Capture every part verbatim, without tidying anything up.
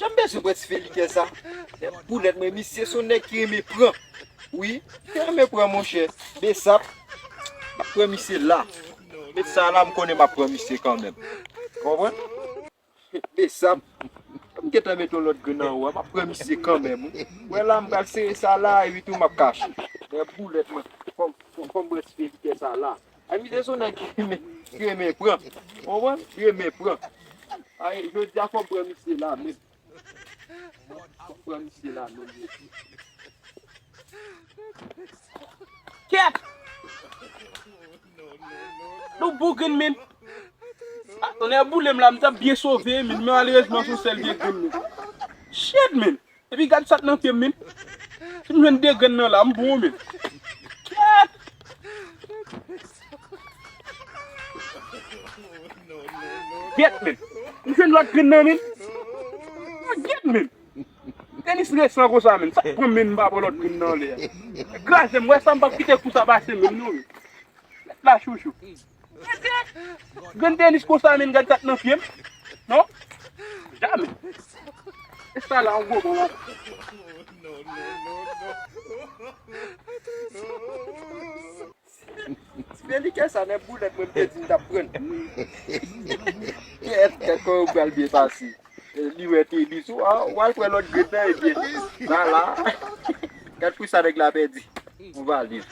Jan m bezwen pran ti felikè sa. E boulèt mwen, misye se yon nèg ki renmen pran. Wi, ki renmen pran, monchè. Besap. M ap pran misye la. Met sa la, m konnen m ap pran misye kanmenm. Konprann? Besap. M gentan met yon lòt grenn anwo a, m ap pran misye kanmenm, wi. Wè la, m pral sere sa la, epi tou m ap kache. Men boulèt mwen, fò m, fò m, fò m pran ti felikè sa la. Ay, misye se yon nèg ki renmen, ki renmen pran. Ou konprann? Ki renmen pran. Ay, jodi a fò m pran misye la menm. Fò m pran misye la menm jodi. Kèt! Nou bougrinn, men. A, tonnè boule m la, m t ap byen sove, men malerezman, se yon sèl vye grenn, men. Shit, men. Epi gad sa k nan pye m, men. Si m jwenn de grenn nan la, m bon, men. Kèt! Gyèt, men. M jwenn lòt grenn nan, men. Gyèt, men. Tenis resan konsa, men. Sa k pran m, men, m pa pran lòt grenn nan anlè a. Kraze m, wè sa, m p ap kite kou sa pase, men, non, men. Mèt la, chouchou. Grenn tenis konsa, men, gad sa k nan pye m. Non? Jamè. E sa la, yon gwo bon la. Ti felikè sa, nèg boulèt mwen, m te di m t ap pran. Kèt, kèt, kòman w pral byen pase? E, li wè tenis ou, a, w al pran lòt grenn nan, ebyen. Sa la. Gad pou sa nèg la pèdi. Yon valiz.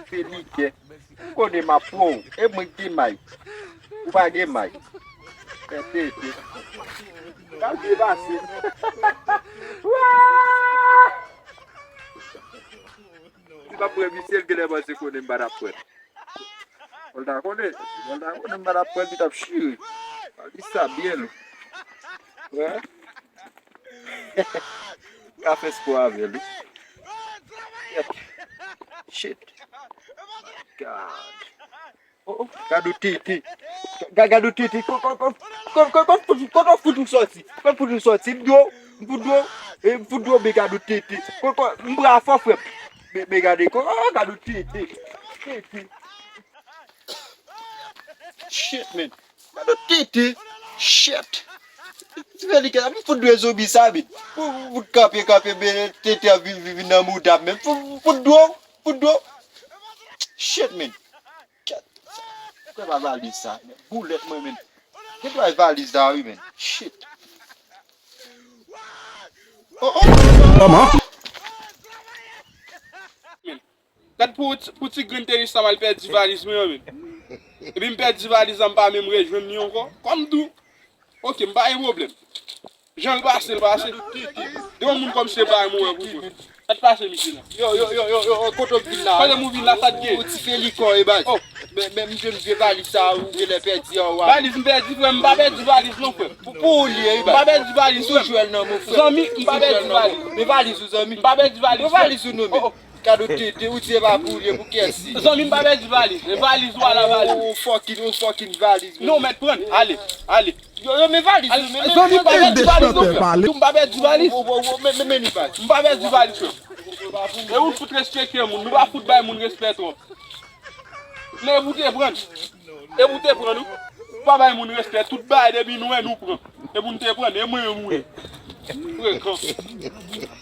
Felikè. M konnen m ap pran w. E mwen k gen may. Ou pa gen may. Fè tete. Kal byen pase. Waa! Li pa pran misye, l genlè panse konnen m pa t ap pran. Fò l ta konnen. Fò l ta konnen m pa t ap pran, li t ap chire. Li sa byen lou. Wè. Ka fè spò avè l, wi. Shit. God. Oh, oh, gad yon tete. Ga-, gad yon tete. Ko-, ko-, ko-, ko-, ko-, ko-, fout, ko-, ko-, fout ou sòti. Ko-, fout ou sòti. M di w, m fout dlo, e m fout dlo, men gad yon tete. Ko-, ko-, m bra fò, frè m. Men, men gade, ko-, oh, gad yon tete. Tete. Shit, man. Gad yon tete. Shit. Ti fè li kè, m fout dwe zonbi sa, men. Fout, fout kanpe, kanpe, men tete an vin, vin, vin nan mouda m, men. Fout, fout dlo, fout dlo. Shit, man. Kèt. Kè pa valiz sa, men. Boulèt mwen, men. Gen dwa e valiz la, wi, men. Shit. Oh, oh. Kòman? Gad pou, pou ti grenn tenis sa m al pèdi valiz mwen an, men. Epi m pèdi valiz la, m pa menm rejwenn li ankò. Kòm tou. Ok, m pa gen pwoblèm. Jan l pase, l pase. Gen yon moun kòmsi bay mwen pou mwen. Sa t pase, misye la? Yo, yo, yo, yo, yo, kote w vin la? Kote m vin la, sa t gen? Ou ti felikò, e baz. Oh. Men, men m jwenn vye valiz sa, ou genlè pèdi an, wa. Valiz, m pèdi, frè m, m pa pèdi valiz, non, frè. Pou, pou ou li ye, e baz. M pa pèdi valiz, frè m. Ou jwenn nan men, frè. Zanmi, m pa pèdi valiz. Men valiz ou, zanmi. M pa pèdi valiz, frè. Men valiz ou, non, men. Oh, oh. Kado tete, ou di e pa pou ou li ye, pou kiyès li? Zanmi, m pa pèdi valiz. E valiz ou a la valiz. Ou fucking, ou fucking valiz, men. Non, mèt pran. Ale, ale. Yo, yo, men valiz ou, men, men, zanmi, m pa pèdi valiz, non, frè. Tou m pa pèdi valiz. Wo, wo, wo, men, men, men li valiz. M pa pèdi valiz, frè. E ou fout respekte moun. Nou pa fout bay moun respè twòp. Men e pou te pran. E pou te pran, nou. Pa bay moun respè. Tout bagay depi nou wè nou pran. E pou n te pran. E mwen menm ou ye. Frekan.